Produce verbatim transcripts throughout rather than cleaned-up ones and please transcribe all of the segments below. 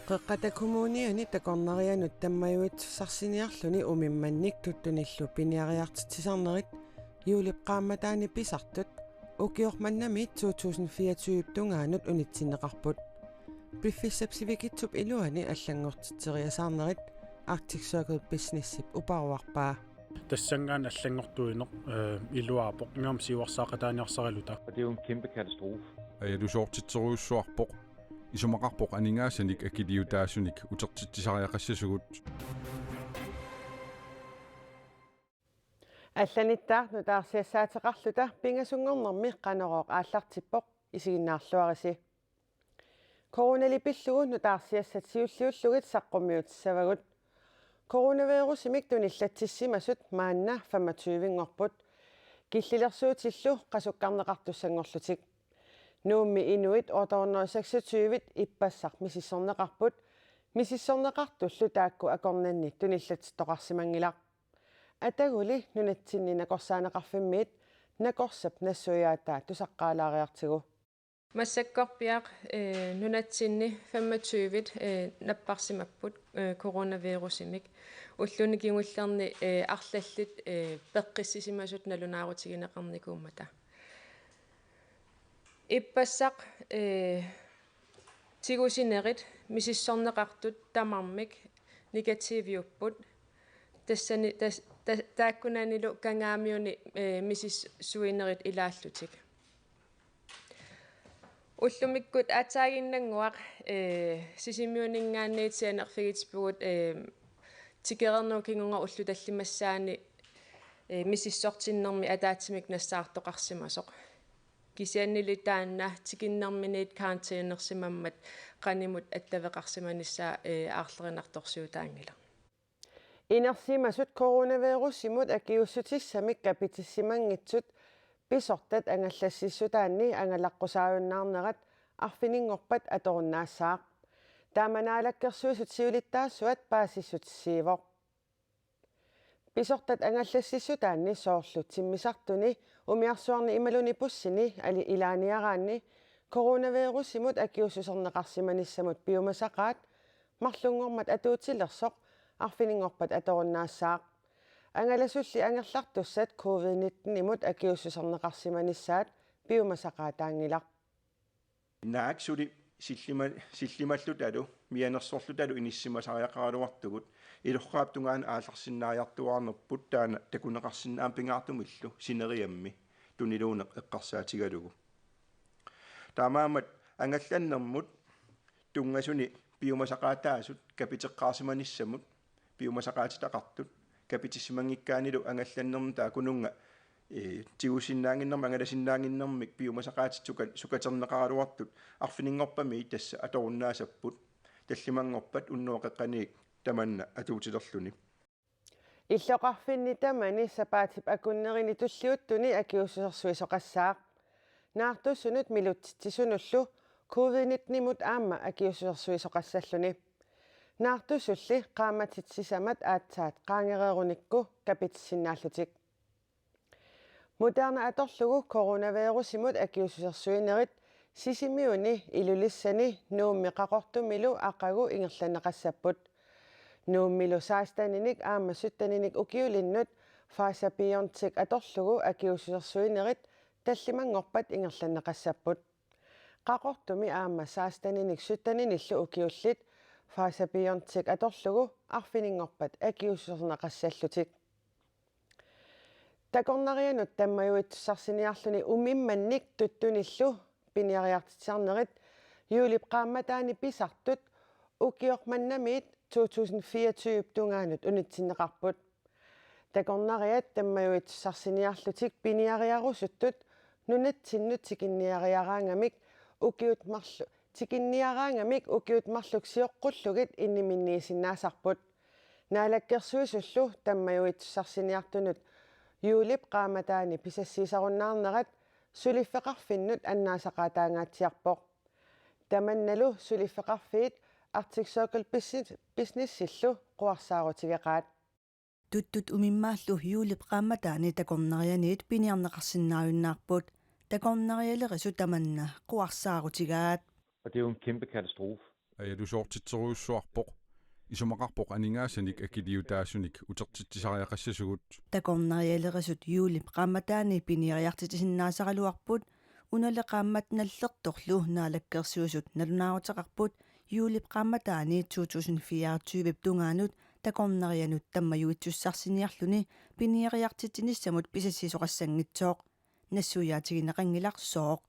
Qeqqata Kommuniani takornarianut tammajuitsussarsiniarluni umimmannik tuttunillu piniariartitsisarnerit juulip qaammataani pisartut ukioq mannamiit to tusind fireogtyve tungaanut unitsinneqarput. Piffissap sivikitsup iluani allanngortitseriasaarnerit Arctic Circle Businessip uparuarpaa. Tassanngaanniit allanngortuineq, eh, iluaapoq, ingammik siuarsaaqataaniarsaraluta. Og det er jo en kæmpe katastrofe. Ajalusoortitserujussuarpoq. Isumaqarpoq aningaasanik akiliutaasunik utertitsisariaqassasugut. Allanittaaq nutaarsiassaateqarluta pingasunngornermi Qanorooq aallartippoq, isiginnaarluarisi. Coronali pillugu nutaarsiassat siulliullugit saqqummiutissavagut. Coronavirusimik tunillatsissimasut maanna femogtyvenngorput. Killilersuutillu qasukkarneqartussanngorlutik. Nuummi inuit otte hundrede seksogtyve ippassaq misissorneqarput, misissorneqartullu taakku akornanni tunillatsittoqarsimanngilaq. Ataguli nunatsinni nakorsaaneqarfimmiit nakorsap nassuiaataa tusaqqaalaariartigu. Massakkorpiaq, eh, nunatsinni femogtyve, eh, napparsimapput, eh, coronavirusimik. Ulluni kingullerni, eh, arlallit, eh, peqqissisimasut nalunaarutigineqarnikuummata. Ippassaq, eh, tigusinerit misissorneqartut tamarmik negativiupput. Tassani, tas-, ta-, taakkunanilu kangaamiuni, eh, misissuinerit ilaallutik. Ullumikkut aatsaaginnannguaq, eh, Sisimiuninngaanniit sianerfigitipugut, eh, tikereernerup kingorna ullut tallimassaanni, eh, misissortinnermi ataatsimik nassaartoqarsimasoq. Kisiannili taanna tikinnerminiit karantænersimammat qanimut attaveqarsimanissaa, eh, aarlerinartorsiutaanngilaq. Inersimasut coronavirusimut akiuussutissamik kapitissimanngitsut pisortat angallassissutaanni angalaqqusaajunnaarnerat arfininngorpat atorunnaassaaq. Taama Naalakkersuisut siulittaasuat paasissutissiivoq. Pisortat angallassissutaanni soorlu timmisartuni, umiarsuarni imaluunniit bussini ali-, ilaaniaraanni coronavirusimut akiuussuserneqarsimanissamut piumasaqaat marlunngormat atuutilersoq arfininngorpat atorunnaassaaq. Angalasulli angerlartussat covid nitten-imut akiuussuserneqarsimanissaat piumasaqaataanngilaq. Naak suli sillima-, sillimallutalu mianersorlutalu inissisimasariaqaraluartugut, ilorraap tungaanut aallarsinnaajartuaarnerput taanna takuneqarsinnaammat pingaartumillu sineriammi tuniluuneq eqqarsaatigalugu. Taamaammat angallannermut tunngasuni piumasaqaataasut kapiteqqaarsimanissamut piumasaqaatitaqartut kapitissimanngikkaannilu angallannermut taakkununnga, eh, tigusinnaannginnermik, angalasinnaannginnermik piumasaqaatit suka-, sukaterneqaraluartut arfininngorpamiit tassa atorunnaasapput, tallimanngorpat unnuap qeqqaniit tamanna atuutilerluni. Illoqarfinni tamani sapaatip akunnerini tulliuttuni akiuussusersuisoqassaaq. Naartussunut milutsitsisunullu covid nitten-imut aamma akiuussusersuisoqassalluni. Naartussulli qaammatit sisamat aatsaat qaangereerunikku kapitissinnaallutik. Moderna atorlugu coronavirusimut akiuussusersuinerit Sisimiuni, Ilulissani, Nuummi Qaqortumilu aqagu ingerlanneqassapput. Nuummilu seksteninik aamma sytteninik ukiulinnut Pfizer-BioNTech atorlugu akiuussusersuinerit tallimanngorpat ingerlanneqassapput. Qaqortumi aamma seksteninik sytteninillu ukiullit Pfizer-BioNTech atorlugu arfininngorpat akiuussuserneqassallutik. Takornarianut tammajuitsussarsiniarluni umimmannik tuttunillu piniariartitsisarnerit juulip qaammataani pisartut ukioq mannamiit to tusind fireogtyve tungaanut unitsinneqarput. Takornariat tammajuitsussarsiniarlutik piniariarusuttut nunatsinnut tikinniariaraangamik ukiut marlu-, tikinniaraangamik ukiut marluk sioqqullugit inniminniisinnaasarput. Naalakkersuisullu tammajuitsussarsiniartunut juulip qaammataani pisassiisarunnaarnerat suliffeqarfinnut annaasaqaataangaatsiarpoq. Tamannalu suliffeqarfiit Arctic Circle Business-, Businessillu quarsaarutigeqaat. Tuttut umimmaallu juulip qaammataani takornarianiit piniarneqarsinnaajunnaarput. Takornarialerisut tamanna quarsaarutigaat. Og det er jo en kæmpe katastrofe. Ajalusoortitserujussuarpoq. Isumaqarpoq aningaasanik akiliutaasunik utertitsisariaqassasugut. Takornarialerisut juulip qaammataani piniariartitsisinnaasaraluarput, unali qaammat nallertorlu Naalakkersuisut nalunaaruteqarput juulip qaammataani to tusind fireogtyve tungaanut takornarianut tammajuitsussarsiniarluni piniariartitsinissamut pisassiisoqassanngitsoq. Nassuiaatigineqanngilaq sooq.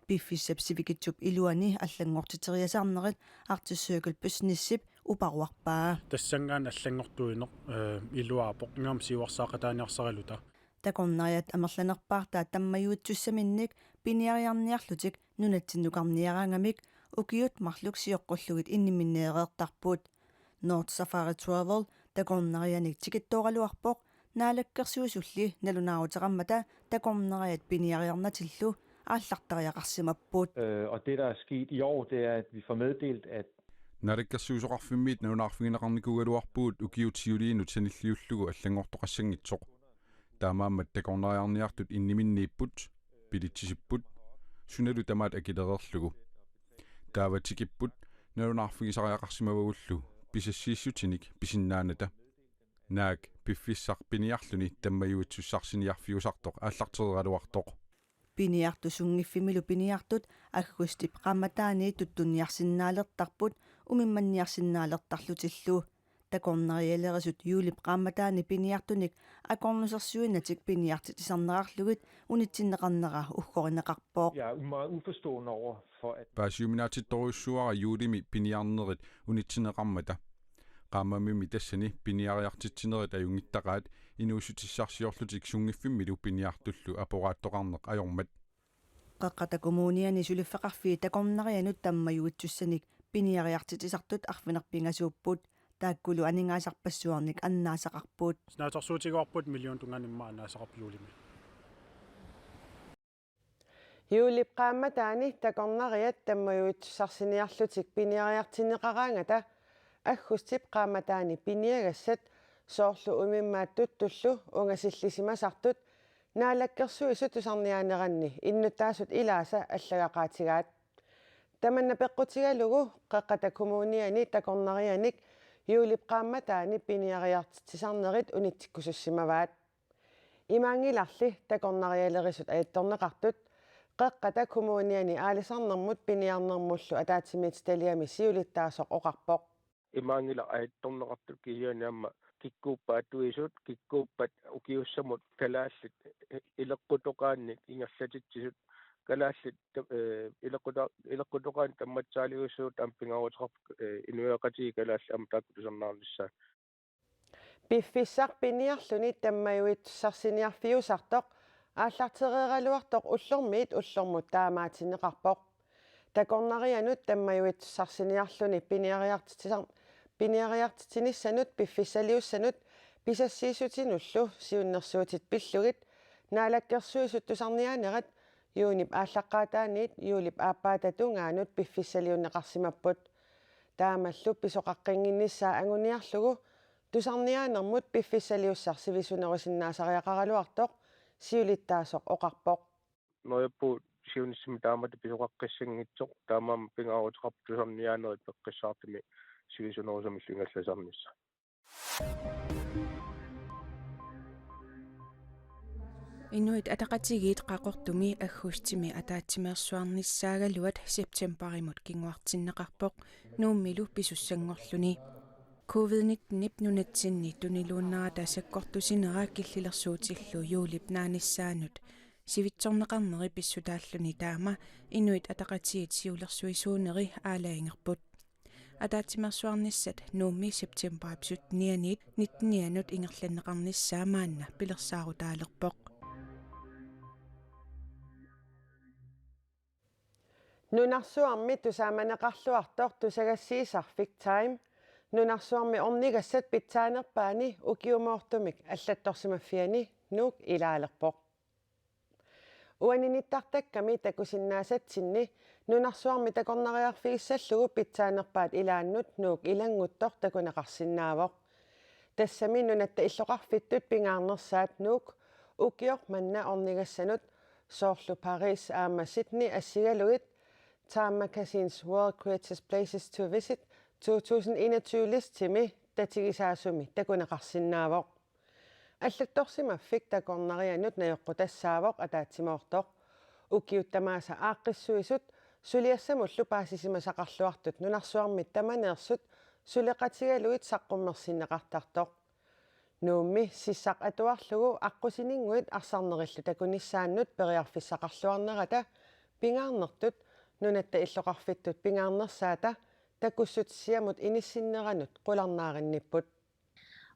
Piffissap sivikitsup iluani allanngortiteriasaarnerit Arctic Circle Businessip uparuarpaa. Tassanngaanniit allanngortuineq, eh, iluaapoq, ingammik siuarsaaqataaniarsaraluta. Takornariat amerlanerpaartaat tammajuitsussaminnik piniariarniarlutik nunatsinnukarniaraangamik ukiut marluk sioqqullugit inniminneereertarput. North Safari Travel takornarianik tikittooraluarpoq, Naalakkersuisulli nalunaaruteqarmata takornariat piniariarnatillu aallartariaqarsimapput. Øh, og det, der er sket i år, det er, at vi får meddelt, at Naalakkersuisoqarfimmiit nalunaarfigineqarnikuugaluarpugut ukiut siuliinut sanilliullugu allanngortoqassanngitsoq. Taamaammat takornariarniartut inniminniipput, bilitsisipput, sunalu tamaat akilereerlugu. Taava tikipput, nalunaarfigisariaqarsimavagullu pisassiissutinik pisinnaanata. Naak piffissaq piniarluni tammajuitsussarsiniarfiusartoq aallartereeraluartoq. Piniartut sunngiffimmilu piniartut aggustip qaammataani tuttunniarsinnaalertarput umimmanniarsinnaalertarlutillu. Takornarialerisut juulip qaammataani piniartunik akornusersuinatik piniartitsisarnerarlugit unitsinneqarnera uggorineqarpoq. Jeg er meget uforstående over for, at Paasiuminaatittorujussuara juulimi piniarnerit unitsinneqarmata. Qaammammimmi tassani piniariartitsinerit ajunngittaqaat inuussutissarsiorlutik sunngiffimmilu piniartullu aporaattoqarneq ajormat. Qeqqata Kommuniani suliffeqarfiit takornarianut tammajuitsussanik piniariartitsisartut arfineq-pingasuupput, taakkulu aningaasarpassuarnik annaasaqarput. Naatsorsuutigaarput million tungaanut immaqa annaasaqarpoq juulimi. Juulip qaammataani takornariat tammajuitsussarsiniarlutik piniariartinneqaraangata aggustip qaammataani piniagassat soorlu umimmaattut tullu ungasillisimasartut Naalakkersuisut tusarniaaneranni innuttaasut ilaasa allagaqaatigaat. Tamanna peqqutigalugu Qeqqata Kommuniani takornarianik juulip qaammataani piniariartitsisarnerit unitsikkusussimavaat. Imaanngilarli takornarialerisut ajattorneqartut Qeqqata Kommuniani aalisarnermut piniarnermullu ataatsimiititaliami siulittaasoq oqarpoq. Imaanngilaq ajattorneqartut kisianni aamma kikkuuppat atuisut, kikkuuppat ukiussamut kalaallit ileqqutoqaannik ingerlatitsisut, kalaallit, eh, ileqquto-, ileqqutoqaannik tammatsaaliussagutsigit aamma pingaaruteqarpoq, eh, inuiaqatigiit kalaallit aamma taakku tusarnaarnissaat. Piffissaq piniarluni tammajuitsussarsiniarfiusaartoq ullormiit ullormut taamaatinneqarpoq. Takornarianut tammajuitsussarsiniarluni piniariartitsisar-, piniariartitsinissanut piffissaliussanut pisassiissutinullu siunnersuutit pillugit Naalakkersuisut tusarniaanerat juunip aallaqqaataaniit juulip aappaata tungaanut piffissaliunneqarsimapput. Taamallu pisoqaqqinnginnissaa anguniarlugu tusarniaanermut piffissaliussaq sivisunerusinnaasariaqaraluartoq siulittaasoq oqarpoq. Neriuppugut siunissami taamatut pisoqaqqissanngitsoq, taamaammat pingaaruteqarpoq tusarniaanerit peqqissaartumik sivisunerusumillu ingerlasarnissaat. Inuit Ataqatigiit Qaqortumi aggustimi ataatsimeersuarnissaagaluat septemberimut kinguartinneqarpoq Nuummilu pisussanngorluni. Covid nittenip nunatsinni tuniluunnerata sakkortusinera killilersuutillu juulip naanissaanut sivitsorneqarneri pissutaalluni taama Inuit Ataqatigiit siulersuisuuneri aalajangerput. Ataatsimeersuarnissat Nuummi septemberip syttenianiit nittenianut ingerlanneqarnissaa maanna pilersaarutaalerpoq. Nunarsuarmi tusaamaneqarluartoq tusagassiisarfik Time nunarsuarmi ornigassat pitsaanerpaani ukiumoortumik allattorsimaffiani Nuuk ilaalerpoq. Uani nittartakkami takusinnaasatsinni nunarsuarmi takornariarfigissallugu pitsaanerpaat ilaannut Nuuk ilannguttoq takuneqarsinnaavoq. Tassami nunatta illoqarfittut pingaarnersaat Nuuk ukioq manna ornigassanut, soorlu Paris aamma Sydney assigalugit, Time Magazine's World's Greatest Places to Visit to tusind enogtyve listimi tatigisaasumi takuneqarsinnaavoq. Allattorsimaffik takornarianut najoqqutassaavoq ataatsimoortoq. Ukiut tamaasa aaqqissuisut suliassamullu paasisimasaqarluartut nunarsuarmit tamaneersut suleqatigalugit saqqummersinneqartartoq. Nuummi sissaq atuarlugu aqqusininnguit arsarnerillu takunissaannut periarfissaqarluarnerata pingaarnertut Nunatta Illoqarfittut pingaarnersaata takussut siamut inissinneranut qularnaarinnipput.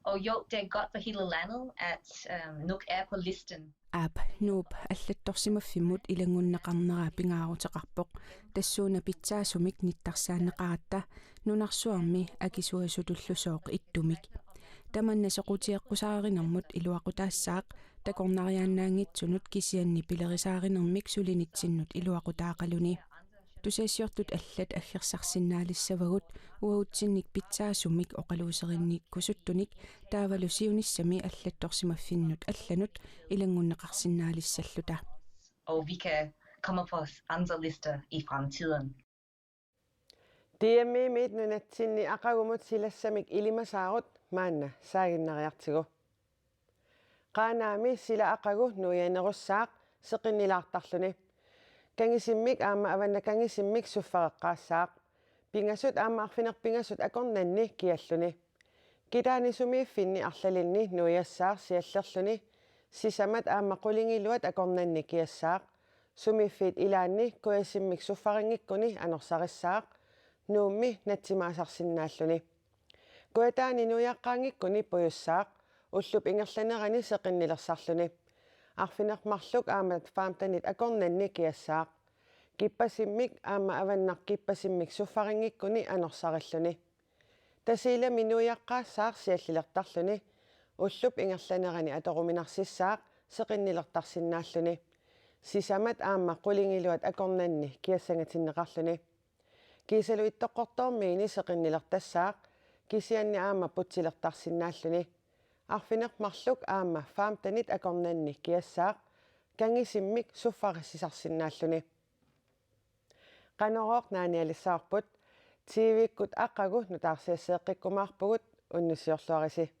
Og jo, det er godt for hele landet, at øhm, Nuuk er på listen. Aap, Nuup allattorsimaffimmut ilanngunneqarnera pingaaruteqarpoq, tassuuna pitsaasumik nittarsaanneqaratta nunarsuarmi akisuasutullusooq ittumik. Tamanna soqutieqqusaarinermut iluaqutaassaaq, takornariaannaanngitsunut kisianni pilerisaarinermik sulinitsinnut iluaqutaaqaluni. Tusagassiortut allat aggersarsinnaalissavagut uagutsinnik pitsaasumik oqaluuserinnikkusuttunik taavalu siunissami allattorsimaffinnut allanut ilanngunneqarsinnaalissalluta. Og vi kan komme på andre lister i fremtiden. D M I-miit nunatsinni aqagumut silassamik ilimasaarut maanna saaginnariartigu. Qaanaami sila aqagu nuianerussaaq seqinnilaartarluni. Kangisimmik aamma avanna kangisimmik suffareqqaassaaq. Pingasut aamma arfineq-pingasut akornanni kialluni. Kitaani sumiiffinni arlalinni nuiassaaq siallerluni. Sisamat aamma qulingiluat akornanni kiassaaq. Sumiiffiit ilaanni kujasimmik suffarinngikkuni anorsarissaaq. Nuummi natsimaasarsinnaalluni. Kujataani nuiaqqaanngikkuni pujussaaq, ullup ingerlanerani seqinnilersarluni. Arfineq-marluk aamma femtenit akornanni kiassaaq. Kippasimmik aamma avannaq kippasimmik suffarinngikkuni anorsarilluni. Tasiilami nuiaqqaassaaq siallilertarluni. Ullup ingerlanerani atoruminarsissaaq seqinnilertarsinnaalluni. Sisamat aamma qulingiluat akornanni kiassangatinneqarluni. Kiisalu Ittoqqortoormiini seqinnilertassaaq, kisianni aamma putsilertarsinnaalluni. Arfineq-marluk aamma femtenit akornanni kiassaaq, kangisimmik suffarissisarsinnaalluni. Qanorooq naanialissavarput, T V-kkut aqagu nutaarsiasseeqqikkumaarpugut, unnussiorluarisi.